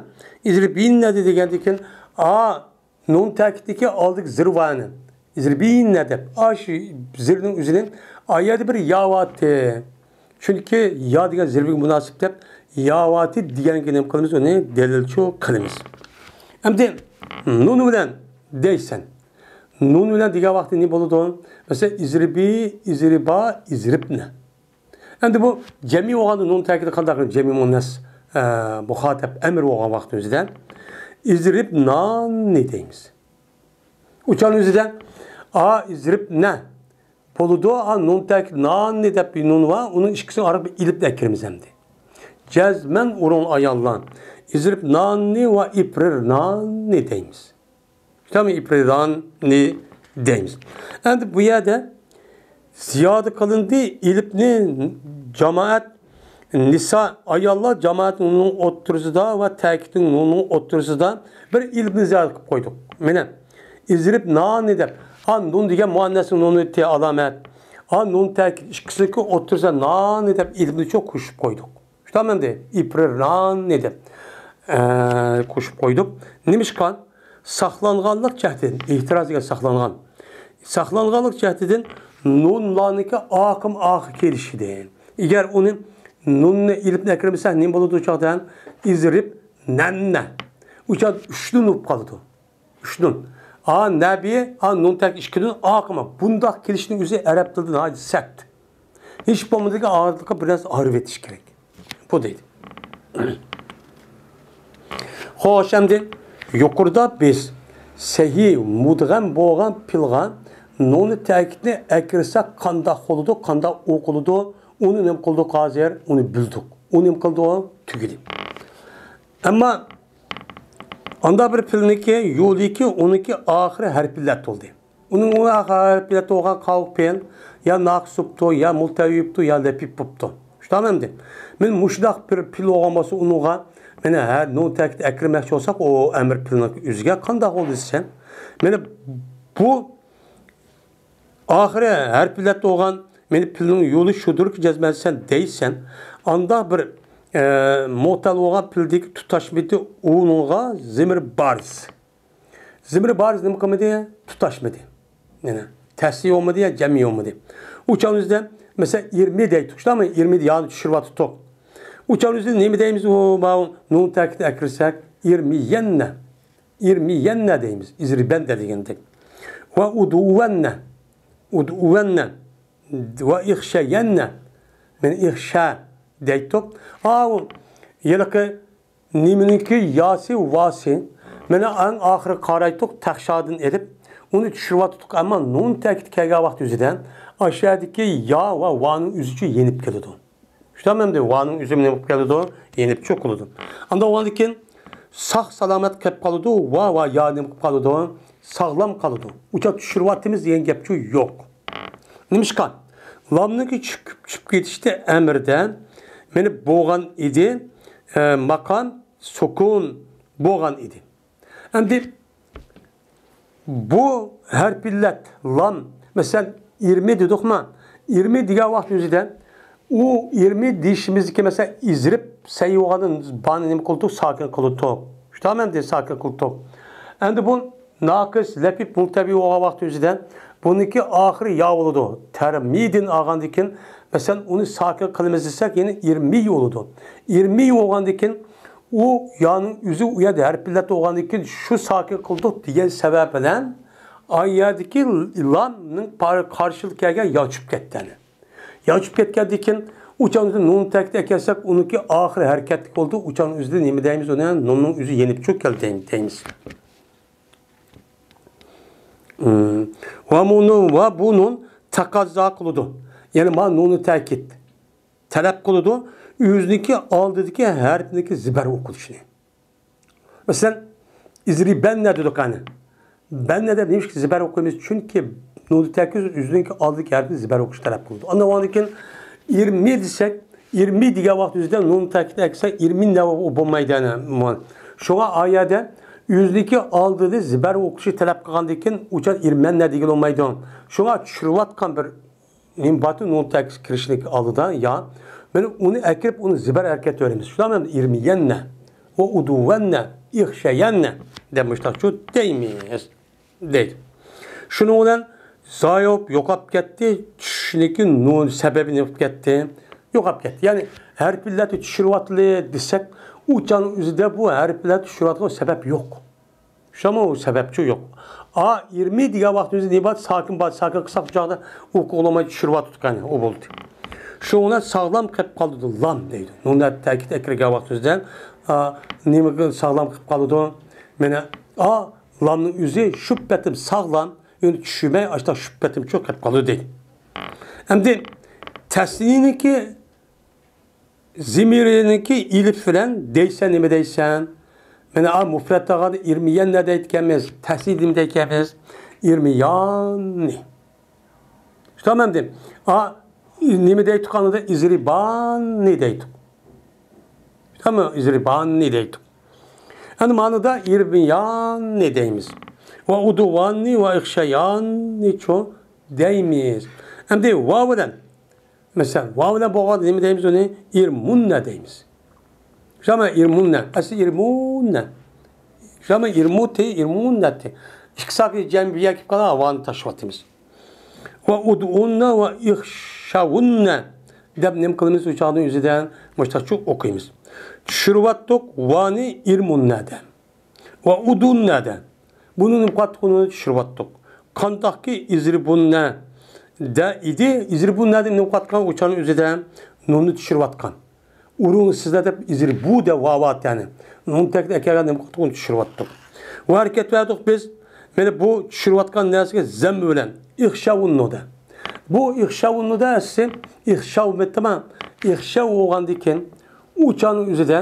ئىزرىبىننەدە دېگەندىن كېيىن، ئا، نۇن تەكىتتىكى ئالدىكى زىر بارنى، ئىزرىبىننە دەپ، ئاشۇ زىرنىڭ ئۆزىنى، ئا يەردە بىر يا بارتى. چۈنكى يا دېگەن زىرگە مۇناسىپ دەپ، يا بارتى دېگەنگە نېمە قىلىمىز؟ ئۇنى دەلىلچۇ قىلىمىز. ئەمدى نۇن بىلەن دەيسەن. نۇن بىلەن دېگەن ۋاقىتتا نېمە بولىدۇ؟ مەسىلەن، ئىزرىبى، ئىزرىبا، ئىزرىبنە. ئەمدى بۇ جەمئىي بولغاندا نۇن تەكىتى قانداق؟ جەمئىي مۇئەننەس ئە، مۇخاتەپ ئەمىر بولغان ۋاقتىمىزدا، ئىزرىب ناننى دەيمىز. ئۇچان ئۆزىدە، ئا، ئىزرىب نە بولىدۇ، ئا، نۇن تەكىت ناننى دەپ بىر نۇن بار، ئۇنىڭ ئىككىسىنى ئارىغا بىر ئېلىپ ئەكىرىمىز ئەمدى. جەزمەن ئۇرۇڭ ئاياللار. ئىزرىب ناننى ۋە ئىپرىر ناننى دەيمىز. شۇنداقمۇ ئىپرىراننى دەيمىز. ئەمدى بۇ يەردە زىيادە قىلىندى، ئېلىپنى جامائەت، نىسا، ئاياللار جامائەت نۇننىڭ ئوتتۇرىسىدا ۋە تەكىتنىڭ نۇننىڭ ئوتتۇرىسىدا بىر ئېلىپنى زىيادە قىلىپ قويدۇق. مانا، ئىزرىب نانى دەپ، ھا، نۇن دېگەن مۇئەننەسنىڭ نۇنى تى ئالامەت. ھا، نۇن تەكىت ئىككىسىنىڭكى ئوتتۇرىسىدا نانى دەپ ئېلىپنى چوق قوشۇپ قويدۇق. شۇنداقمۇ ئەمدى ئىپرىراننى دەپ، ئە، قوشۇپ قويدۇق. نېمىشقا؟ ساقلانغانلىق جەھەتتىن، ئېھتىراز دېگەن ساقلانغان. ساقلانغانلىق جەھەتتىن نۇنلارنىڭكى ئاقىم ئاخىر كېلىشىدىن. ئەگەر ئۇنى نۇننى ئېلىپنى ئەكىرمىسەك، نېمە بولىدۇ ئۇ چاغدا؟ ئىزرىب نەننە. ئۇ چاغدا ئۈچ نۇن بولۇپ قالىدۇ. ئۈچ نۇن. ئا، نەبى، ئا، نۇن تەك ئىككى نۇن، ئاقىمى. بۇنداق كېلىشنىڭ ئۆزى ئەرەب تىلىدا ناھايىتى سەت. ھېچ بولمىدىكى ئارىلىققا بىر نەرسە ئايرىۋېتىش كېرەك. بۇ دەيدۇ. خوش، ئەمدى يۇقىرىدا بىز سەھىھ مۇدغەم بولغان پىلغا نۇنى تەكىتنى ئەكىرسەك قانداق بولىدۇ، قانداق ئوقۇلىدۇ، ئۇنى نېمە قىلدۇق ھازىر؟ ئۇنى بىلدۇق. ئۇ نېمە قىلدى؟ تۈگىدى. ئەمما ئاندا بىر پىلنىكى يولىكى ئۇنىكى ئاخىرى ھەرپىللەت بولدى. ئۇنىڭ ئۇ ھەرپىلەت بولغان قاۋۇق پىل يا ناقىس بوپتۇ، يا مۇلتەۋى بوپتۇ، يا لەپىپ بوپتۇ. شۇنداقمۇ ئەمدى؟ مەن مۇشۇنداق بىر پىل بولغان بولسا ئۇنىڭغا، مانا ھە، نۇن تەكىت ئەكىرمەكچى بولساق، ئۇ ئەمىر پىلنىڭ ئۆزىگە قانداق بولدى دېسەم، مانا بۇ ئاخىرى ھەرپىلەت بولغان، مانا پىلنىڭ يولى شۇدۇركى جەزمەن سەن دەيسەن، ئاندا بىر، ئە، مۇتەل بولغان پىلدىكى تۇتاشمىدى ئۇنىڭغا زىمىر بارز. زىمرى بارىز نېمە قىلمىدى؟ تۇتاشمىدى. يەنى تەسلىي بولمىدى يا جەمئىي بولمىدى. ئۇ چاغنىڭ ئۆزىدە، مەسىلەن، ئىرمى دەيتتۇق، شۇنداقمۇ؟ ئىرمى يانى چۈشۈرۈۋاتتۇق. ئۇ چاغنىڭ ئۆزىدە نېمە دەيمىز؟ ئۇ، ماۋۇ نۇن تەكىت ئەكىرسەك، ئىرمىيەننە. ئىرمىيەننە دەيمىز. ئىزرىبەندە دېگەندەك. ۋە ئۇدۇۋەننە. ئۇدۇۋەننە. ۋە ئىخشەيەننە. مەن ئىخشە دەيتتۇق. ئاۋۇ ھېلىقى نېمىنىڭكى ياسى، ۋاسى. مانا ئەڭ ئاخىرى قارايتتۇق، تەخشادىن ئېلىپ، ئۇنى چۈشۈرۈۋاتتۇق. ئەمما نۇن تەكىت كەلگەن ۋاقىت يۈزىدە، ئاشۇيەردىكى يا ۋە ۋانىڭ ئۆزىچۇ يېنىپ كېلىدۇ. شۇنداقمۇ ئەمدى؟ ۋانىڭ ئۆزى نېمە قىلىپ كېلىدۇ؟ يېنىپ چوقۇلىدۇ. ئاندىن ئۇنىڭدىن كېيىن ساق سالامەت قېلىپ قالىدۇ، ۋا ۋە يا نېمە قىلىپ قالىدۇ؟ ساغلام قالىدۇ. ئۇچا چۈشۈرۈۋاتىمىز دېگەن گەپچۇ يوق. نېمىشقا؟ لامنىڭكى چۈشۈپ، چۈشۈپ كېتىشتە ئەمىردە مېنى بولغان ئىدى، ئە، ماقام سۇكۇن بولغان ئىدى. ئەمدى بۇ ھەرپىللەت لام، مەسىلەن، ئىرمى دېدۇقما؟ ئىرمى دېگەن ۋاقىت ئۆزىدە ئۇ ئىرمى دېيىشىمىزدىكى، مەسىلەن، ئىزرىپ سەي بولغاندىن بانى نېمە قىلدۇق؟ ساكىن قىلدۇق. شۇنداقمۇ ئەمدى؟ ساكىن قىلدۇق. ئەمدى بۇ ناقىس، لەپىپ، مۇلتەۋى بولغان ۋاقىت ئۆزىدە بۇنىڭكى ئاخىرى يا بولىدۇ. تەرمىدىن ئالغاندىن كېيىن، مەسىلەن، ئۇنى ساكىن قىلىمىز دېسەك، يەنە ئىرمىي بولىدۇ. ئىرمىي بولغاندىن كېيىن، ئۇ يانىڭ ئۆزى ئۇ يەردە ھەرپىللەت بولغاندىن كېيىن، شۇ ساكىن قىلدۇق دېگەن سەۋەب بىلەن، ئا يەردىكى لامنىڭ پار-، قارشىلىق كەلگەن يا چۈشۈپ كەتتى. يا چۈشۈپ كەتكەندىن كېيىن، ئۇچان ئۆزىدە نۇن تەكىت ئەكەلسەك، ئۇنىڭكى ئاخىرى ھەرىكەتلىك بولدى. ئۇچان ئۆزىدە نېمە دەيمىز ئۇنى؟ نۇننىڭ ئۆزى يېنىپ چۈشۈپ كەلدى دەيمىز. ۋە بۇ نۇن، ۋە بۇ نۇن تەقەززا قىلىدۇ. يەنى ما نۇنى تەكىت تەلەپ قىلىدۇ. ئۆزىنىڭكى ئالدىدىكى ھەرپنىڭكى زىبەر ئوقۇلۇشىنى. مەسىلەن، ئىزرىبەننە دېدۇق قانى. بەننە دەپ نېمىشقا زىبەر ئوقۇيمىز؟ چۈنكى نۇنى تەكىت ئۆزىنىڭكى ئالدىدىكى ھەرپنى زىبەر ئوقۇش تەلەپ قىلىدۇ. ئاندىن ئۇنىڭدىن كېيىن ئىرمى دېسەك، ئىرمى دېگەن ۋاقىت ئۆزىدە نۇن تەكىت ئەكسە ئىرمىننە بولمايدۇ. يەنى شۇڭا ئا يەردە ئۆزىنىڭكى ئالدىدا زىبەر ئوقۇشى تەلەپ قىلغاندىن كېيىن ئۇچان ئىرمەننە دېگىلى بولمايدۇ. شۇڭا چۈشۈرۈۋاتقان بىر نېمە بارتۇ، نۇن تەكىت كىرىشلىك ئالدىدا يا. مانا ئۇنى ئەكىرىپ، ئۇنى زىبەر ھەرىكەت بېرىمىز. شۇنداقمۇ ئەمدى؟ ئىرمىيەننە، ۋە ئۇدۇۋەننە، ئىخشەيەننە دەپ مۇشۇنداقچۇ دەيمىز، دەيدۇ. شۇنىڭ بىلەن زايوپ يوقاپ كەتتى، چۈشۈشنىڭكى نۇن سەۋەبى نېمە بولۇپ كەتتى؟ يوقاپ كەتتى. يەنى ھەرپىللەرنى چۈشۈرۈۋاتىلى دېسەك، ئۇ چاغنىڭ ئۆزىدە بۇ ھەرپىللەرنى چۈشۈرۈۋاتقان سەۋەب يوق. شۇمۇ سەۋەبچۇ يوق. ئا، ئىرمى دېگەن ۋاقتىمىزدا نېمە بار؟ ساكىن بار. ساكىن قىلساق، بۇ چاغدا ئوقۇغىلى بولماي چۈشۈرۈۋاتىدۇ قانى، ئۇ بولدى. شۇڭا ساغلام قېلىپ قالىدۇ لام دەيدۇ. نۇندا تەكىت ئەكىرگەن ۋاقتىمىزدا، ئا، نېمىگە ساغلام قېلىپ قالىدۇ؟ مانا، ئا، لامنىڭ ئۆزى شۇ پېتىم ساغلام، ئۇنى چۈشۈرمەي، ئاشۇنداق شۇ پېتىم چوق قېلىپ قالىدۇ دەيدۇ. ئەمدى تەسنىيىنىڭكى زېمىرىنىڭكى ئېلىپ بىلەن دەيسەن، نېمە دەيسەن؟ مانا، ئا، مۇفرەت دېگەندە ئىرمىيەننى دەيدىكەنمىز، تەسنىيە نېمە دەيدىكەنمىز؟ ئىرمىياننى. شۇنداقمۇ ئەمدى؟ ئا، نېمە دەيتتۇق ئاندا؟ ئىزرىباننى دەيتتۇق. شۇنداقمۇ؟ ئىزرىباننى دەيتتۇق. ئەمدى مانىدا ئىرمىياننى دەيمىز. ۋە ئۇدۇۋاننى ۋە ئىخشەياننىچۇ دەيمىز. ئەمدى ۋاۋ بىلەن، مەسىلەن، ۋاۋ بىلەن بولغاندا نېمە دەيمىز ئۇنى؟ ئىرمۇننە دەيمىز. شۇنداقمۇ؟ ئىرمۇننە. ئەسلى ئىرمۇننە. شۇنداقمۇ؟ ئىرمۇتى، ئىرمۇننەتى. ئىككى ساكىن جەمئىي بىر يەرگە كېلىپ قالغان ۋانى تاشلىۋاتىمىز. ۋە ئۇدئۇننە ۋە ئىخشەۋۇننە دەپ نېمە قىلىمىز؟ ئۇ چاغنىڭ ئۆزىدە مۇشتاقچۇ ئوقۇيمىز. چۈشۈرۈۋەتتۇق ۋانى ئىرمۇننەدە. ۋە ئۇدۇننەدە. بۇنى نېمە قىلىۋاتتۇق؟ ئۇنى چۈشۈرۈۋەتتۇق. قانداقكى ئىزرىبۇننە دە ئىدى، ئىزرىبۇننەدە نېمە قىلىۋاتقان؟ ئۇ چاغنىڭ ئۆزىدە نۇننى چۈشۈرۈۋاتقان. ئۇرۇڭ سىزلەر دەپ ئىزرىبۇ دە ۋاۋات يەنى. نۇن تەكىت ئەكەلگەن نېمە قىلدۇق؟ ئۇنى چۈشۈرۈۋەتتۇق. ۋە ھەرىكەت بەردۇق بىز. مانا بۇ چۈشۈرۈۋاتقان نەرسىگە زەممە بىلەن. ئىخشاۋۇننۇدا. بۇ ئىخشاۋۇننۇدا ئەسلى ئىخشاۋ مەتتىما. ئىخشاۋ بولغاندىن كېيىن ئۇ چاغنىڭ ئۆزىدە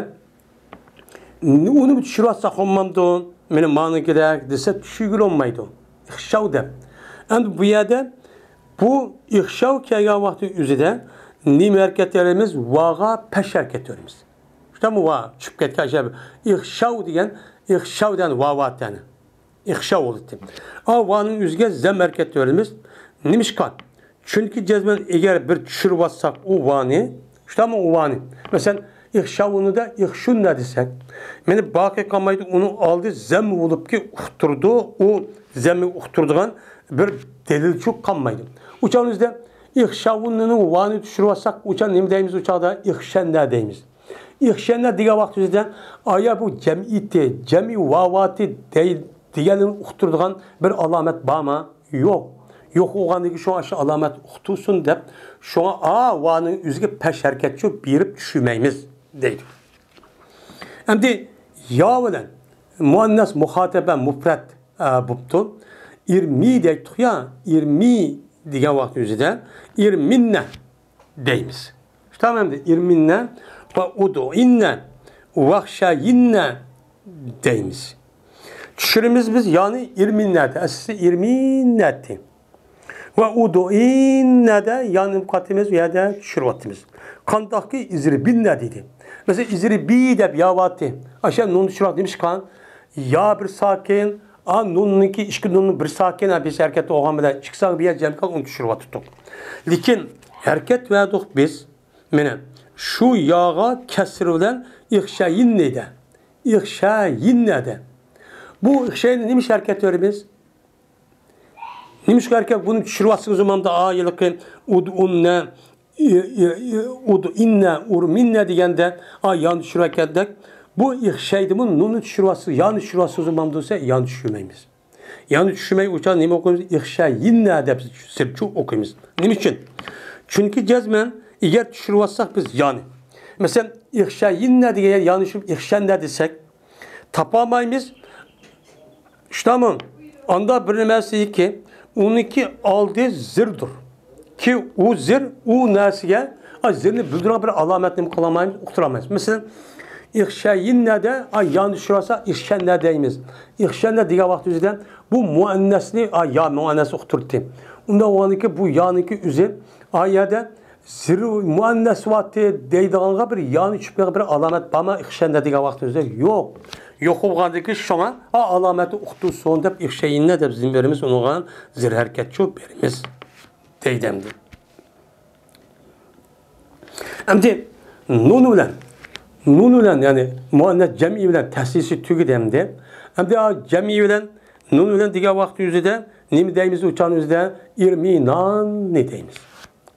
ئۇنى چۈشۈرۈۋاتساق بولمامدۇ؟ مانا مانىڭكىدەك دېسە چۈشۈرگىلى بولمايدۇ. ئىخشاۋ دەپ. ئەمدى بۇ يەردە بۇ ئىخشاۋ كەلگەن ۋاقتى ئۆزىدە نېمە ھەرىكەت بېرىمىز؟ ۋاغا پەش ھەرىكەت بېرىمىز. شۇنداقمۇ؟ ۋا چۈشۈپ كەتكەن شەي. ئىخشاۋ دېگەن، ئىخشاۋ دېگەن ۋاۋات يەنى. ئىخشاۋ بولدى. ئا، ۋانىڭ ئۆزىگە زەم ھەرىكەت بېرىمىز. نېمىشقا؟ چۈنكى جەزمەن ئەگەر بىر چۈشۈرۈۋاتساق ئۇ ۋانى، شۇنداقمۇ؟ ئۇ ۋانى. مەسىلەن، ئىخشاۋۇننىدا ئىخشۇننە دېسەك، مانا باقى قالمايدۇ، ئۇنىڭ ئالدى زەم بولۇپكى ئۇقتۇرىدۇ، ئۇ زەممە ئۇقتۇرىدىغان بىر دەلىلچۇ قالمايدۇ. ئۇ چاغنىڭ ئۆزىدە ئىخشاۋۇننىنىڭ ۋانى چۈشۈرۈۋاتساق، ئۇ چاغ نېمە دەيمىز؟ ئۇ چاغدا ئىخشەننە دەيمىز. ئىخشەننە دېگەن ۋاقتىمىزدا، ئايا بۇ جەمئىيىتى، جەمئىي ۋاۋاتى دەي-، دېگەننى ئۇقتۇرىدىغان بىر ئالامەت بارمۇ؟ يوق. يوق بولغاندىن كېيىن شۇڭا ئاشۇ ئالامەت ئۇقتۇرسۇن دەپ، شۇڭا ئا ۋانىڭ ئۆزىگە پەش ھەرىكەتچۇ بېرىپ چۈشۈرمەيمىز دەيدۇ. ئەمدى يا بىلەن مۇئەننەس مۇخاتەبە مۇپرەت، ئە، بوپتۇ. ئىرمى دەيتتۇق يا، ئىرمى دېگەن ۋاقىت ئۆزىدە ئىرمىننە دەيمىز. شۇنداقمۇ ئەمدى؟ ئىرمىننە ۋە ئۇدئىننە ۋەخشەيىننە دەيمىز. چۈشۈرىمىز بىز يانى ئىرمىننەدە، ئەسلى ئىرمىننەتى. ۋە ئۇدئىننەدە يانى قاتىمىز، ئۇ يەردە چۈشۈرۈۋاتىمىز. قانداقكى ئىزرىبىننە دېدى. مەسىلەن، ئىزرىبى دەپ يا بارتى. ئاشۇ نۇن چۈشۈرۈۋاتتى. نېمىشقا؟ يا بىر ساكىن، ئا، نۇننىڭكى ئىككى نۇننىڭ بىر ساكىن، ھە، بىر ھەرىكەت بولغان بىلەن ئىككى ساكىن بىر يەر جەم قىلىپ ئۇنى چۈشۈرۈۋاتتۇق. لېكىن ھەرىكەت بەردۇق بىز. مانا شۇ ياغا كەسرى بىلەن ئىخشەيىننى دە. ئىخشەيىننە دە. بۇ ئىخشەيىننى نېمە ئۈچۈن ھەرىكەت بېرىمىز؟ نېمىشقا ھەرىكەت؟ بۇنى چۈشۈرۈۋاتسىڭىز، مانا ئا، ھېلىقى ئۇدئۇننە، ئۇدئىننە، ئۇرمىننە دېگەندە، ئا، يانى چۈشۈرۈۋەتكەندەك، بۇ ئىخشەيدىمۇ نۇننى چۈشۈرۈۋاتسىڭىز، يانى چۈشۈرۈۋاتسىڭىز، مانا دېسە، يانى چۈشۈرمەيمىز. يانى چۈشۈرمەي، ئۇ چاغ نېمە ئوقۇيمىز؟ ئىخشەيىننە دەپ سىرچۇ ئوقۇيمىز. نېمە ئۈچۈن؟ چۈنكى جەزمەن ئەگەر چۈشۈرۈۋاتساق بىز يانى. مەسىلەن، ئىخشەيىننە دېگەن يانى چۈشۈرۈپ، ئىخشەننە دېسەك، تاپالمايمىز. شۇنداقمۇ؟ ئاندا بىر نېمەسىكى، ئۇنىڭكى ئالدى زىردۇر. كى ئۇ زىر، ئۇ نەرسىگە، ئا، زىرنى بىلدۈرىدىغان بىر ئالامەتنى قىلالمايمىز، ئۇقتۇرالمايمىز. مەسىلەن، ئىخشەيىننەدە، ئا، يانى چۈشۈرۈۋاتسا، ئىخشەننە دەيمىز. ئىخشەننە دېگەن ۋاقىت ئۆزىدە بۇ مۇئەننەسنى، ئا، يا مۇئەننەس ئۇقتۇردى. ئۇنداق بولغاندىكىن بۇ يانىكى ئۆزى، ئا، يەردە زىر مۇئەننەس ۋاتى دەيدىغانغا بىر يانى چۈشۈپ بىر ئالامەت بارمۇ؟ ئىخشەننە دېگەن ۋاقىت ئۆزىدە يوق. يوق بولغاندىكىن شۇڭا، ئا، ئالامەتنى ئۇقتۇرسۇن دەپ ئىخشەيىننە دەپ زىم بېرىمىز، ئۇنىڭغا زىر ھەرىكەتچۇ بېرىمىز. دەيدۇ ئەمدى. ئەمدى نۇن بىلەن، نۇن بىلەن، يەنى مۇئەننەس جەمئىي بىلەن تەسنىيىسى تۈگىدى ئەمدى. ئەمدى ئا جەمئىي بىلەن، نۇن بىلەن دېگەن ۋاقىت يۈزىدە نېمە دەيمىز؟ ئۇچان يۈزىدە ئىرمىناننى دەيمىز.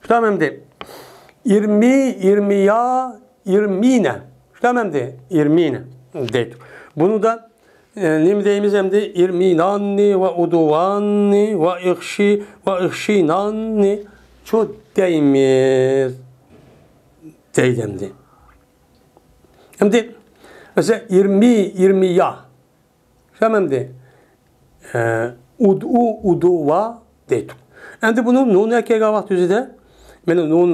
شۇنداقمۇ ئەمدى؟ ئىرمى، ئىرمىيا، ئىرمىنە. شۇنداقمۇ ئەمدى؟ ئىرمىنە دەيدۇ. بۇنىدا ئە، نېمە دەيمىز ئەمدى؟ ئىرمىناننى ۋە ئۇدۇۋاننى ۋە ئىخشى ۋە ئىخشىناننى چۇ دەيمىز. دەيدۇ ئەمدى. ئەمدى، مەسىلەن، ئىرمى، ئىرمىيا. شۇ ئەمدى، ئە، ئۇدۇ، ئۇدۇۋا دەيدۇ. ئەمدى بۇنىڭ نۇنى كەلگەن ۋاقىت يۈزىدە، مانا نۇن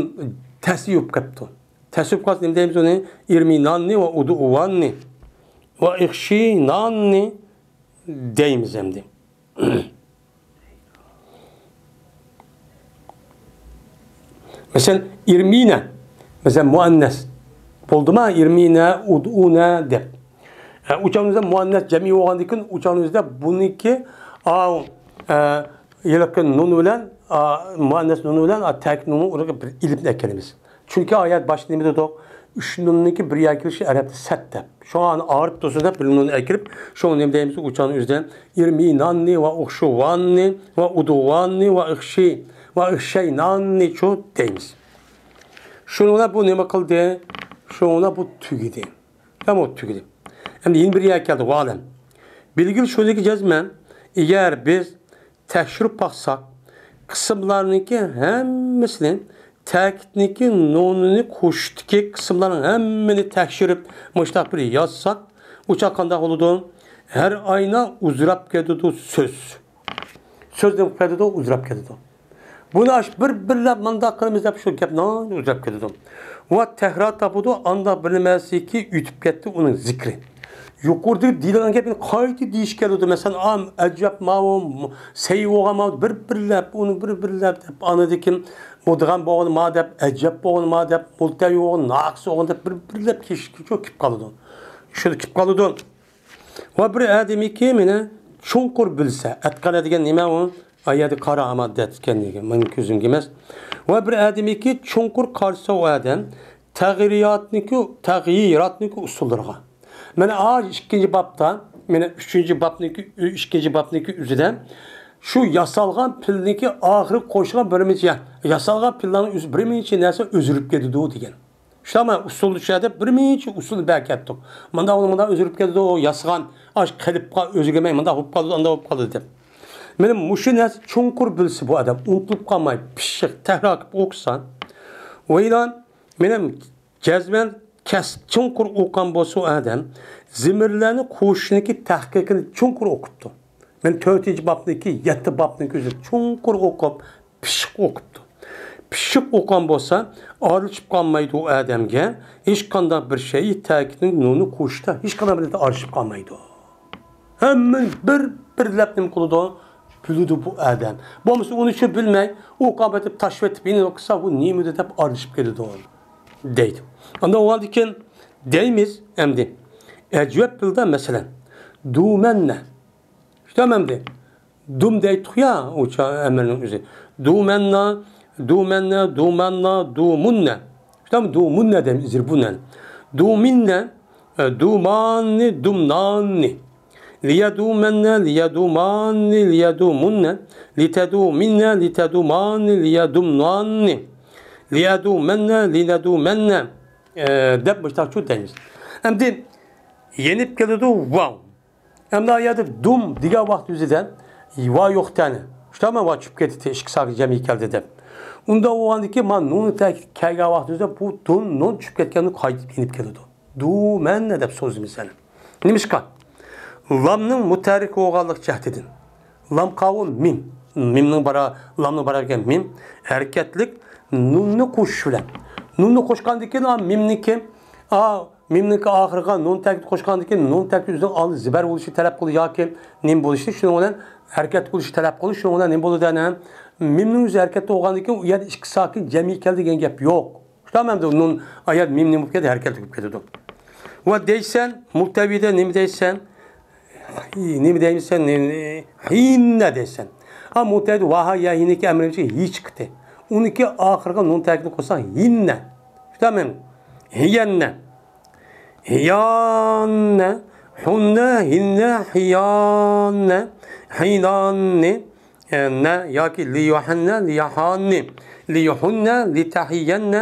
تەسى يۇپ قېپتۇ. تەسى يۇپ قالسا نېمە دەيمىز ئۇنى؟ ئىرمىناننى ۋە ئۇدۇۋاننى ۋە ئىخشىناننى دەيمىز ئەمدى. مەسىلەن، ئىرمىنە. مەسىلەن، مۇئەننەس. بولدىما؟ ئىرمىنە، ئۇدئۇنە دەپ. ئە، ئۇچانىمىزدا مۇئەننەس جەمئىي بولغاندىن كېيىن، ئۇچانىمىزدا بۇنىڭكى، ئاۋۇ، ئە، ھېلىقى نۇن بىلەن، ئا، مۇئەننەس نۇنى بىلەن، ئا، تەكىت نۇننىڭ ئورنىغا بىر ئېلىپنى ئەكىلىمىز. چۈنكى ئايەت باشتا نېمە دېدۇق؟ ئۈچ نۇننىڭكى بىر يەرگە كېلىشى ئەرەبتە سەت دەپ. شۇڭا ئۇنى ئايرىپ تۇرسۇن دەپ بىر نۇن ئەكىرىپ، شۇڭا نېمە دەيمىز؟ ئۇچانىڭ ئۆزىدە ئىرمىناننى ۋە ئۇخشۇۋاننى ۋە ئۇدۇۋاننى ۋە ئىخشى ۋە ئىخشەيناننىچۇ دەيمىز. شۇنىڭ بىلەن بۇ نېمە قىلدى؟ شۇنىڭ بىلەن بۇ تۈگىدى. تامام تۈگىدى. ئەمدى يەنە بىر يەرگە كەلدى. ۋەئلەم. بىلگىل شۇنىكى جەزمەن، ئەگەر بىز تەكشۈرۈپ باقساق، قىسىملارنىڭكى ھەممىسىنى، تەكىتنىڭكى نۇنىنى قوشۇشتىكى قىسىملارنىڭ ھەممىنى تەكشۈرۈپ، مۇشۇنداق بىر يازساق، ئۇ چاغ قانداق بولىدۇ؟ ھەر ئاينا ئۇزراپ كېتىدۇ سۆز. سۆز نېمە قىلىپ كېتىدۇ؟ ئۇزراپ كېتىدۇ. بۇنى ئاش بىر-بىرلەپ مۇنداق قىلىمىز دەپ شۇ گەپنى ئۇزراپ كېتىدۇ. ۋە تەكرار تاپىدۇ، ئانداق بىر نېمەسىكى ئۆتۈپ كەتتى ئۇنىڭ زىكرى. يۇقىرىدا دېيىلگەن گەپنى قايتا دېيىش كېلىدۇ. مەسىلەن، ئام، ئەجەب ماۋۇ، سەي بولغان ماۋۇ، بىر-بىرلەپ، ئۇنى بىر-بىرلەپ دەپ، ئاندىن كېيىن مۇدغەم بولغىنى ما دەپ، ئەجەب بولغىنى ما دەپ، مۇلتەۋى بولغىنى، ناقىس بولغىنى دەپ، بىر-بىرلەپ كېلىشكە كېلىپ قالىدۇ. شۇ كېلىپ قالىدۇ. ۋە بىر ئادەمكى مېنى چوڭقۇر بىلسە، ئەتقەنە دېگەن نېمە ئۇ؟ ئايەتى قارا ئاماددەتكەن دېگەن، مېنىڭ كۆزۈمگە ئەمەس. ۋە بىر ئادەمكى چوڭقۇر قارىسا ئۇ ئادەم، تەغيىراتنىكى، تەغيىراتنىكى ئۇسۇللىرىغا. مانا ئا ئىككىنچى بابتا، مانا ئۈچىنچى بابنىكى، ئىككىنچى بابنىكى ئۆزىدە شۇ ياسالغان پېئىلنىڭكى ئاخىرىغا قوشۇلغان بىر نېمىچە، ياسالغان پېئىللارنىڭ ئۆزى بىر نېمىچە نەرسە ئۆزگىرىپ كېتىدۇ دېگەن. شۇنداقمۇ ئۇسۇل چۈشەردى، بىر نېمىچە ئۇسۇلنى بەرىپ كەتتۇق. مۇنداق بولۇپ مۇنداق ئۆزگىرىپ كېتىدۇ، ياسىغان ئاش قېلىپقا ئۆزگەرمەي مۇنداق بولۇپ قالىدۇ، ئانداق بولۇپ قالىدۇ دەپ. مېنىڭ مۇشۇ نەرسە چوڭقۇر بىلسە بۇ ئادەم، ئۇنتۇلۇپ قالماي، پىششىق، تەكرار قىلىپ ئوقۇسا، ۋەيلان، مېنىڭ جەزمەن كەس-، چوڭقۇر ئوقۇغان بولسا ئۇ ئادەم، زېمىرلەرنى قوشۇشنىڭكى تەھقىقىنى چوڭقۇر ئوقۇپتۇ. مەن تۆتىنچى بابنىڭكى، يەتتە بابنىڭكى ئۆزىنى چوڭقۇر ئوقۇپ، پىششىق ئوقۇپتۇ. پىششىق ئوقۇغان بولسا، ئارىلىشىپ قالمايدۇ ئۇ ئادەمگە، ھېچقانداق بىر شەيئى تەكىتنىڭ نۇنى قوشۇشتا ھېچقانداق بىر نەرسە ئارىلىشىپ قالمايدۇ. ھەممىنى بىر-بىرلەپ نېمە قىلىدۇ؟ بىلىدۇ بۇ ئادەم. بولمىسا ئۇنى شۇ بىلمەي، ئوقۇپ ئېتىپ، تاشلىۋېتىپ، يەنە ئوقۇسا، بۇ نېمىدى دەپ ئارىلىشىپ كېتىدۇ، دەيدۇ. ئاندىن ئۇنىڭدىن كېيىن دەيمىز ئەمدى. ئەجۋەب بىلدا مەسىلەن، دۇمەننە. شۇنداق ئەمدى. دۇم دەيتتۇق يا، ئۇ چا-، ئەمىرنىڭ ئۆزى. دۇمەننا، دۇمەننە، دۇماننا، دۇمۇننە. شۇنداقمۇ؟ دۇمۇننە دەيمىز، زىربۇنەن. دۇمىننە، ئە، دۇماننى، دۇمناننى. لىيەدۇمەننە، لىيەدۇماننى، لىيەدۇمۇننە. لىتەدۇمىننە، لىتەدۇماننى، لىيەدۇمناننى. لىيەدۇمەننە، لىنەدۇمەننە. ئە، دەپ مۇشتاقچۇ دەيمىز. ئەمدى يېنىپ كېلىدۇ ۋاۋ. ئەمدى ئايەتتە دۇم دېگەن ۋاقىت ئۆزىدە ۋا يوق تەنى. شۇنداقمۇ؟ ۋا چۈشۈپ كەتتى، ئىككى ساكىن جەمئىي كەلدى دەپ. ئۇنداق بولغاندىكىن، مانا نۇن تەكىت كەلگەن ۋاقىت ئۆزىدە بۇ دۇم نۇن چۈشۈپ كەتكەندىن قايتىپ يېنىپ كېلىدۇ. دۇمەننە دەپ سوزىمىز يەنە. نېمىشقا؟ لامنىڭ مۇتەھەررىك بولغانلىق جەھىتىدىن. لام قاۋۇ مىم. مىمنىڭ بارا-، لامنىڭ بارا كەلگەن مىم. ھەرىكەتلىك نۇننى قوشۇش بىلەن. نۇننى قوشقاندىن كېيىن، ئا، مىمنىڭكى، ئا، مىمنىڭكى ئاخىرىغا نۇن تەكىت قوشقاندىن كېيىن، نۇن تەكىت ئۆزىنىڭ ئالدى زىبەر بولۇشى تەلەپ قىلىدۇ ياكى نېمە بولۇشى، شۇنىڭ بىلەن ھەرىكەت قىلىشى تەلەپ قىلىدۇ، شۇنىڭ بىلەن نېمە بولىدۇ ئەنە؟ مىمنىڭ ئۆزى ھەرىكەتتە بولغاندىن كېيىن، ئۇ يەردە ئىككى ساكىن جەمئىي كەلدى دېگەن گەپ يوق. شۇنداقمۇ؟ ئەمدى نۇن ئايەت مىم نېمە بولۇپ كەتتى؟ ھەرىكەتلىك بولۇپ كېتىدۇ. ۋە دەيسەن، مۇلتەۋىدە نېمە دەيسەن؟ نېمە دەيمىسەن؟ نېمە؟ ھىننە دەيسەن. ھا، مۇلتەۋىدە ۋاھا يا ھىننىكى ئەمرىمىزى ھى چىقتى. ئۇنىڭكى ئاخىرىغا نۇن تەكىتنى قوشساڭ، ھىننە. شۇنداقمۇ؟ ھىيەننە. ھىياننە، ھۇننە، ھىننە، ھىياننە، ھىناننى، ئە، نە ياكى لىيۇھەننە، لىيەھاننى، لىيۇھۇننە، لىتەھىيەننە،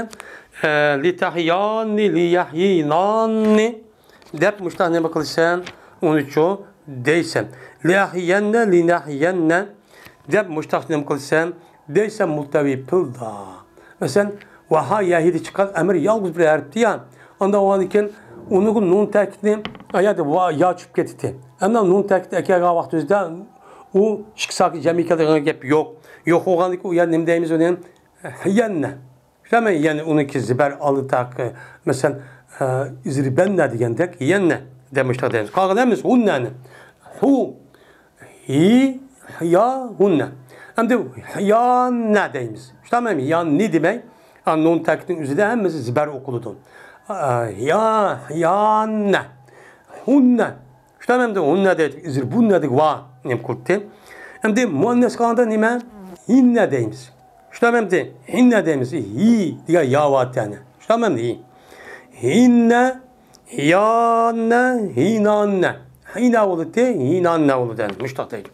ئە، لىتەھىياننى، لىيەھيىناننى دەپ مۇشۇنداق نېمە قىلىسەن؟ ئۇنىچۇ دەيسەن. لىيەھيەننە، لىنەھيەننە دەپ مۇشۇنداق نېمە قىلىسەن؟ دەيسەن مۇلتەۋى پىلدا. مەسىلەن، ۋاھا يەھىدە چىققان ئەمىر يالغۇز بىر ھەرپتى يا. ئانداق بولغاندىكىن ئۇنىڭغا نۇن تەكىتنى ئايادا ۋا يا چۈشۈپ كېتىتتى. ئەمما نۇن تەكىتى ئەكەلگەن ۋاقتىمىزدا ئۇ ئىككى ساكى جەمئىي كېلىدىغان گەپ يوق. يوق بولغاندىكىن ئۇ يەر نېمە دەيمىز ئۇنى؟ يەننە. شۇنداقمۇ؟ يەنى ئۇنىڭكى زىبەر ئالدىداقى، مەسىلەن، ئە، ئىزرىبەننە دېگەندەك، يەننە دەپ مۇشۇنداق دەيمىز. قالغان ھەممىسى ھۇننەنى. ھۇ، ھى، يا، ھۇننە. ئەمدى ياننە دەيمىز. شۇنداقمۇ؟ ياننى دېمەي، ئا، نۇن تەكىتنىڭ ئۆزىدە ھەممىسى زىبەر ئوقۇلىدۇ. ئا، يا، ياننە. ھۇننە. شۇنداقمۇ؟ ھۇننە دەيدۇ. ئىزرىبۇننە دېگەن ۋا نېمە قىلدى؟ ئەمدى مۇئەننەس قىلغاندا نېمە؟ ھىننە دەيمىز. شۇنداقمۇ؟ ھىننە دەيمىز. ھى دېگەن يا ۋاتەنە. شۇنداقمۇ؟ ھى. ھىننە، ياننە، ھىناننە. ھىنا بولدى، ھىناننە بولدى. مۇشۇنداق دەيدۇ.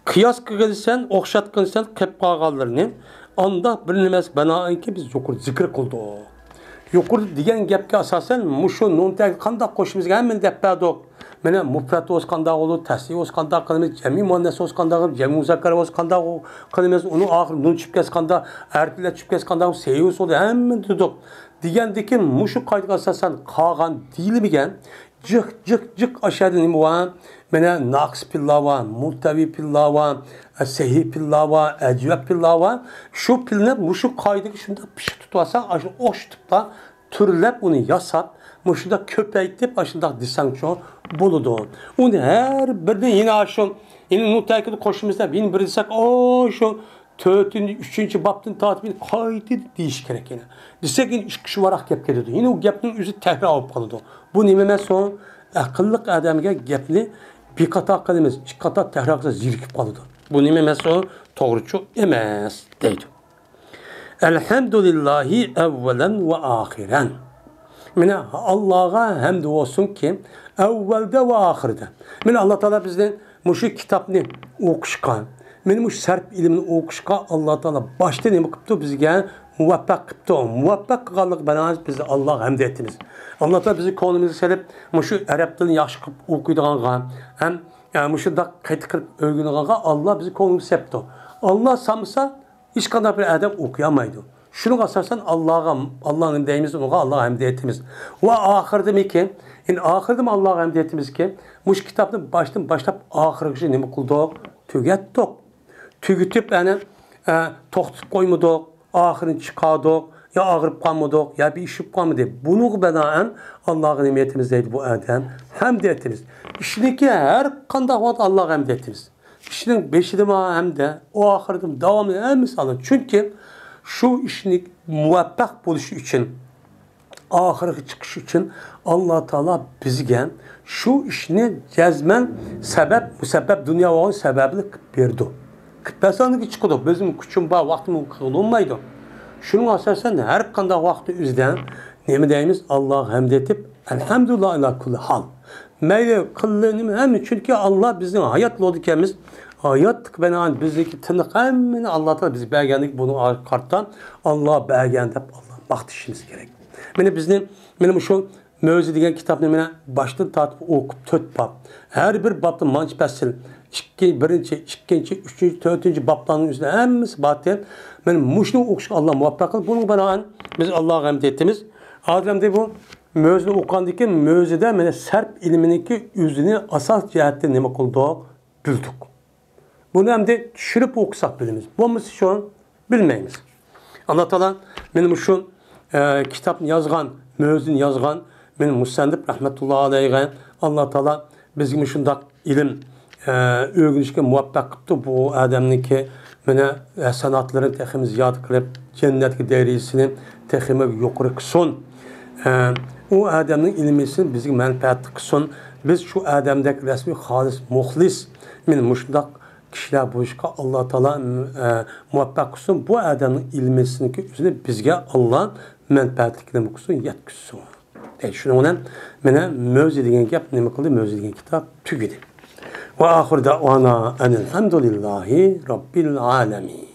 قىياس قىلغىنىسەن، ئوخشاتقىنىسەن قېلىپ قالغانلىرىنى، ئاندا بىر نېمەس بەنائەنكى بىز يۇقىرىدا زىكىر قىلدۇق. يۇقىرىدا دېگەن گەپكە ئاساسەن مۇشۇ نۇن تەكىت قانداق قوشىمىزغا ھەممىنى دەپ بەردۇق. مانا مۇپرەت بولسا قانداق بولىدۇ، تەسنىيە بولسا قانداق قىلىمىز، جەمئىي مۇئەننەس بولسا قانداق قىلىمىز، جەمئىي مۇزەككەر بولسا قانداق قىلىمىز، ئۇنىڭ ئاخىرى نۇن چۈشۈپ كەتسە قانداق، ھەرپلەر چۈشۈپ كەتسە قانداق، سېيىس بولدى، ھەممىنى دېدۇق. دېگەندىكىن مۇشۇ قائىدىگە ئاساسەن قالغان دېيىلمىگەن جىق، جىق، جىق ئاشۇ يەردە نېمە بار؟ مانا ناقىس پېئىللار بار، مۇلتەۋى پېئىللار بار، سەھىھ پېئىللار بار، ئەجۋەپ پېئىللار بار. شۇ پېئىلنى مۇشۇ قائىدىگە شۇنداق پىشىپ تۇتۇۋالساڭ، ئاشۇ ئوخشىتىپلا تۈرلەپ ئۇنى ياساپ، مۇشۇنداق كۆپەيتىپ، ئاشۇنداق دېسەڭچۇ بولىدۇ. ئۇنى ھەر بىرىنى يەنە ئاشۇ، يەنە نۇن تەكىتنى قوشىمىز دەپ يەنە بىر دېسەك، ئاشۇ تۆتىنچى، ئۈچىنچى بابتىن تارتىپ يەنە قايتا دېيىش كېرەك يەنە. دېسەك يەنە ئىككى ئۈچ ۋاراق گەپ كېتىدۇ. يەنە ئۇ گەپنىڭ ئۆزى تەكرار بولۇپ قالىدۇ. بۇ نېمە ئەمەس ئۇ؟ ئەقىللىق ئادەمگە گەپنى بىر قاتار قىلىمىز، ئىككى قاتار تەكرار قىلسا زېرىكىپ قالىدۇ. بۇ نېمە ئەمەس ئۇ؟ توغرىچۇ ئەمەس دەيدۇ. ئەلھەمدۇلىللاھى ئەۋۋەلەن ۋە ئاخىرەن. مانا ئاللاغا ھەمد بولسۇنكى، ئەۋۋەلدە ۋە ئاخىردا. مانا ئاللا تائالا بىزنى مۇشۇ كىتابنى ئوقۇشقا، مانا مۇشۇ سەرپ ئىلمىنى ئوقۇشقا ئاللا تائالا باشتا نېمە قىپتۇ؟ بىزگە مۇۋەپپەق قىپتۇ. مۇۋەپپەق قىلغانلىقى بىلەن بىز ئاللاغا ھەمد ئېيتىمىز. ئاللا تائالا بىزنى كۆڭلىمىزگە سېلىپ، مۇشۇ ئەرەب تىلىنى ياخشى قىلىپ ئوقۇيدىغانغا ھەم، يا، مۇشۇنداق قايتا قىلىپ ئۆگىنىدىغانغا ئاللا بىزنى كۆڭلىمىزگە سەپتۇ. ئاللا سالمىسا، ھېچقانداق بىر ئادەم ئوقۇيالمايدۇ. شۇنىڭغا ئاساسەن ئاللاغا، ئاللا نېمە دەيمىز، ئۇنىڭغا ئاللاغا ھەمد ئېيتىمىز. ۋە ئاخىردىمىكى، يەنى ئاخىردىمۇ ئاللاغا ھەمد ئېيتىمىزكى، مۇشۇ كىتابنى باشتىن باشلاپ ئاخىرىغىچە نېمە قىلدۇق؟ تۈگەتتۇق. تۈگىتىپ، يەنى، ئە، توختىتىپ قويمىدۇق، ئاخىرىنى چىقاردۇق، يا ئاغرىپ قالمىدۇق، يا بىر ئىش بولۇپ قالمىدى. بۇنىڭغا بىنائەن ئاللاغا نېمە ئېيتىمىز دەيدۇ بۇ ئادەم؟ ھەمد ئېيتىمىز. ئىشنىكى ھەر قانداق ۋاقىت ئاللاغا ھەمد ئېيتىمىز. ئىشنىڭ بېشىدىمۇ ھەمدە ئۇ ئاخىرىدىمۇ داۋاملىق ھەممىسى ئاللا. چۈنكى شۇ ئىشنى مۇۋەپپەق بولۇشى ئۈچۈن، ئاخىرىغا چىقىشى ئۈچۈن ئاللا تائالا بىزگە شۇ ئىشنى جەزمەن سەۋەب، مۇسەببەب دۇنيا بولغان سەۋەبلىك قىلىپ بېرىدۇ. قىلىپ بەرسە ئاندىن كېيىن چىقىدۇ. بىزنىڭ كۈچىمىز بار، ۋاقتىمىز قىلىنمايدۇ. شۇنىڭغا ئاساسەن ھەر قانداق ۋاقىتتا ئۆزىدە نېمە دەيمىز؟ ئاللاغا ھەمد ئېيتىپ، ئەلھەمدۇلىللا ئەلا كۈللى ھال. مەيلى قىلدى نېمە، ھەممە، چۈنكى ئاللا بىزنىڭ ھايات يولىدىكەنمىز. ھاياتلىق بىنائەن بىزدىكى تىنىق ھەممىنى ئاللا تائالا بىزگە بەرگەنلىك، بۇنىڭغا قارىتا ئاللا بەرگەن دەپ ئاللا ماختىشىمىز كېرەك. مانا بىزنى، مانا مۇشۇ مۆجىزە دېگەن كىتابنى مانا باشتىن تارتىپ ئوقۇپ تۆت باب. ھەر بىر بابتا مانچە پەسىل، ئىككى، بىرىنچى، ئىككىنچى، ئۈچىنچى، تۆتىنچى بابلارنىڭ ئۆزىدە ھەممىسى بارتى. مانا مۇشۇنى ئوقۇشقا ئاللا مۇۋەپپەق قىلدى. بۇنىڭغا بىنائەن بىز ئاللاغا ھەمد ئېيتىمىز. ھازىر ئەمدى بۇ مۆجىزىنى ئوقۇغاندىن كېيىن مۆجىزىدە مانا سەرپ ئىلمىنىڭكى ئۆزىنى ئاساس جەھەتتىن نېمە قىلدۇق؟ بىلدۇق. بۇنى ئەمدى چۈشۈرۈپ ئوقۇساق بىلىمىز. بولمىسا شۇ بىلمەيمىز. ئاللا تائالا مانا مۇشۇ، ئە، كىتابنى يازغان، مۆجىزىنى يازغان مانا مۇسەننىپ رەھمەتۇللا ئەلەيھىغە ئاللا تائالا بىزگە مۇشۇنداق ئىلىم، ئە، ئۆگىنىشكە مۇۋەپپەق قىپتۇ. بۇ ئادەمنىڭكى مانا ھەسەناتلىرىنى تېخىمۇ زىيادە قىلىپ، جەننەتكە دەرىجىسىنى تېخىمۇ يۇقىرى قىلسۇن. ئە، ئۇ ئادەمنىڭ ئىلمىسى بىزگە مەنپەئەتلىك قىلسۇن. بىز شۇ ئادەمدەك رەسمىي، خالىس، مۇخلىس، مانا مۇشۇنداق كىشىلەر بولۇشقا ئاللا تائالا، ئە، مۇۋەپپەق قىلسۇن. بۇ ئادەمنىڭ ئىلمىسىنىڭكى ئۆزىنى بىزگە ئاللا مەنپەئەتلىك نېمە قىلسۇن، يەتكۈزسۇن. دەيدۇ. شۇنىڭ بىلەن مانا مۆجىزە دېگەن گەپ نېمە قىلدى؟ مۆجىزە دېگەن كىتاب تۈگىدى. ۋە ئاخىر دەئۋانا ئەنىل ھەمدۇلىللاھى رەببىل ئالەمىن.